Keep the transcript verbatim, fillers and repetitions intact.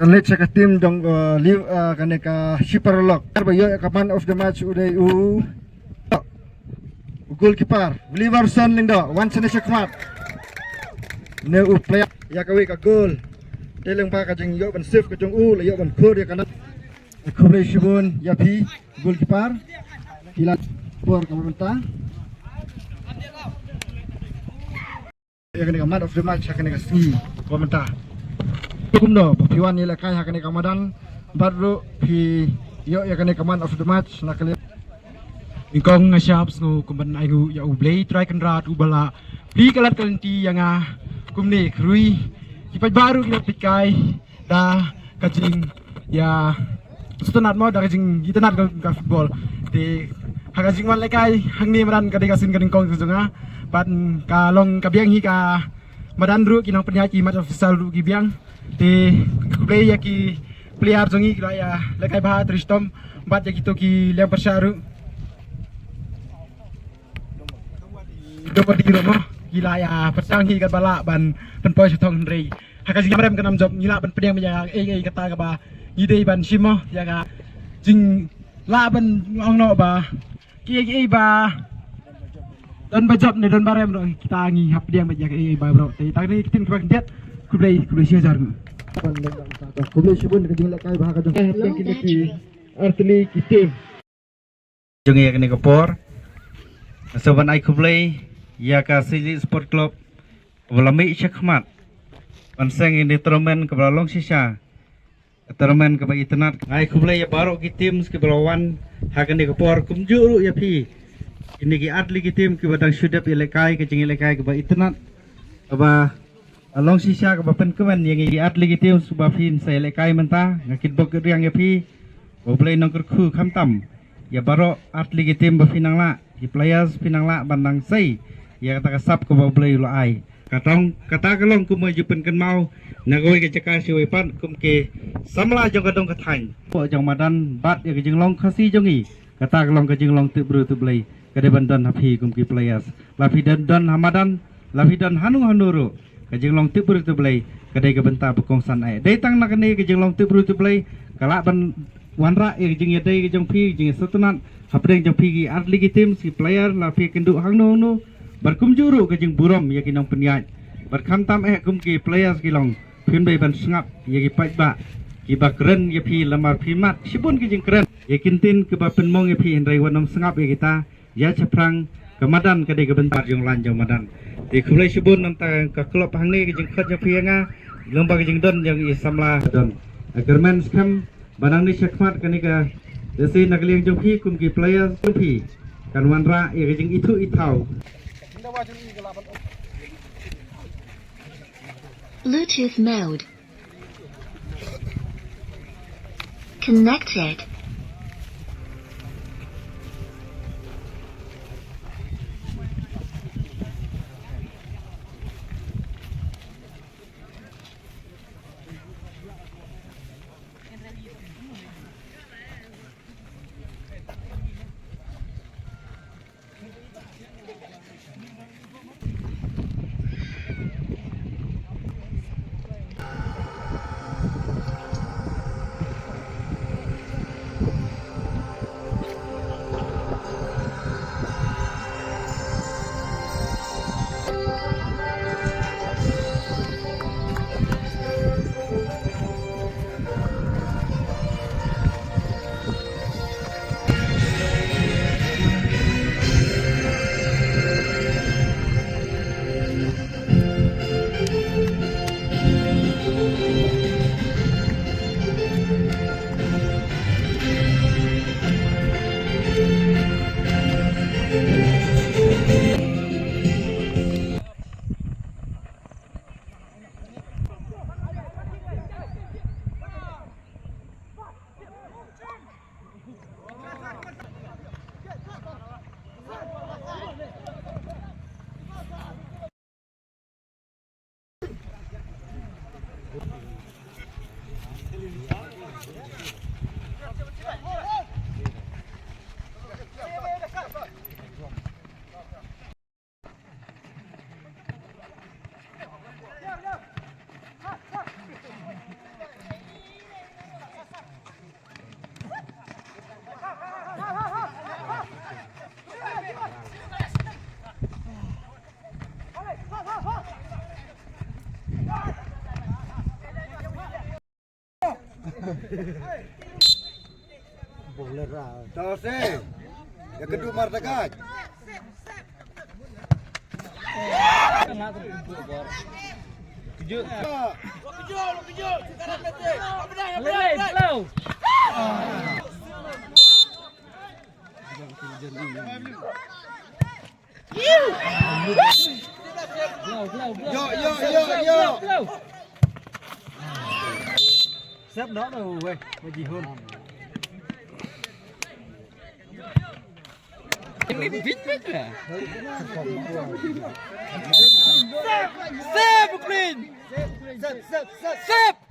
Ka leit sha ka team jong, uh, Liv-, uh, kane ka Shipperlok. Ba ïoh ïa ka man of the match u dei u, u goalkeeper Liverson Lyngdoh, wan shane shakhmat. Ne u player ïa kawei ka goal. Te lyngba ka jingïoh ban save ka jong u, la ïoh ban khur ïa ka nam. Khublei shibun ïa phi, goalkeeper. Phi la por kaba mynta. Ïa kane ka man of the match ha kane ka sngi kaba mynta. Kumno ba phi wan ïalehkai ha kane ka madan bad ruh phi ïoh ïa kane ka man of the match na ka liang. Nyngkong nga shah sngew kumban ai nguh ïa U Blei Trai Kynrad uba la plie ka lad ka lynti ïa nga kumne khrui. Ki paidbah ruh ki la peit kai da ka jingïa sngewtynnat mo, da ka jingïatynnat ka, ka football. Te ha ka jingwan lehkai hangne madan ka dei ka sien ka nyngkong ka jong nga. Bad ka long ka biang hi ka madan ruh, ki nongpynïaid ki match official ruh ki biang. Te khublei ïa ki player jong ngi ki la ïalehkai bha, Tristom bad ïa kito ki liang pyrshah ruh. Dong ba dei ruh mo, ki la ïa pyrshang hi katba lah ban pynpoi sha thong, hynrei ha ka jingïarem ka nam jop ngi lah ban pdiang ïa ei ei kata kaba ngi dei ban shim mo, ïa ka jinglah ban ong noh ba kiei kiei ba don ba jop ne don ba rem ruh kita ngi hap pdiang ïa kiei kiei ba baroh. Te tang ne ki ktien kiba khyndiat, khublei, khublei shihajar. Khublei shibun ka jinglehkai bha ka jong ki artylli ki team jong ngi ha kane ka por. Nga sngewbha ban ai khublei ïa ka Sili Sport Club kaba la mih shakhmat ban seng ïa kane ka tournament kaba la long shisha, ka tournament kaba itynnat. Nga ai khublei ïa baroh ki teams kiba la wan ha kane ka por, kumjuh ruh ïa phi, kine ki artylli ki team kiba dang shu dep ïalehkai ka jingïalehkai kaba itynnat, kaba la long shisha kaba pynkmen ïa ngi ki artylli ki teams ba phin sa ïalehkai mynta. Nga kitbok kitrwiang ïa phi, ba U Blei un nang kyrkhu, khamtam ïa baroh artylli ki team ba phi nang lah, ki players phi nang lah ban nang sei ïa kata ka sap kaba U Blei u la ai. Katong kata ka long kumba ju pynkynmaw na kawei ka jaka sha kawei pat kum ki samla jong ka dong ka thaiñ, pok jong madan bad ïa ka jinglong Khasi jong ngi. Kata ka long ka jinglong tip bru tip Blei ka dei ban don ha phi kum ki players. La phi don, don ha madan, la phi don hano hano ruh, ka jinglong tip bru tip Blei ka dei ka bynta ba kongsan eh. Dei tang na kane ka jinglong tip bru tip Blei ka lah ban wanrah ïa ka jingïadei ka jong phi, jingïasngewtynnat hapdeng jong phi ki artylli ki teams, ki player, la phi kynduh hangno hangno. Bad kumjuh ruh ka jingburom ïa ki nongpynïaid. Bad khamtam eh kum ki players ki long, phin beit ban sngap ïa ki paidbah kiba kren ïa phi, namar phi mad shibun ki jingkren ïa ki ktien kiba pynmong ïa phi, hynrei wat nym sngap ïa kita. Ïa shaphrang ka madan ka dei ka bynta jong lain jong madan. Te khublei shibun, nangta ka club hangne, ka jingkhot jong phi ïa nga, lyngba ka jingdon jong i samla don. Kyrmen skhem ba nangne shakhmat kane ka, lehse na ka liang jong phi kum ki players jong phi, kan wanrah ïa ka jingithuh ithaw. Bluetooth mode. Connected. To se. Ya kedu mar tagaj. Yo, yo, yo, yo. Sep noh tu weh, Haji Hun. Ini bit bit lah. Sep, Ukraine. Sep, sep, sep. Sep.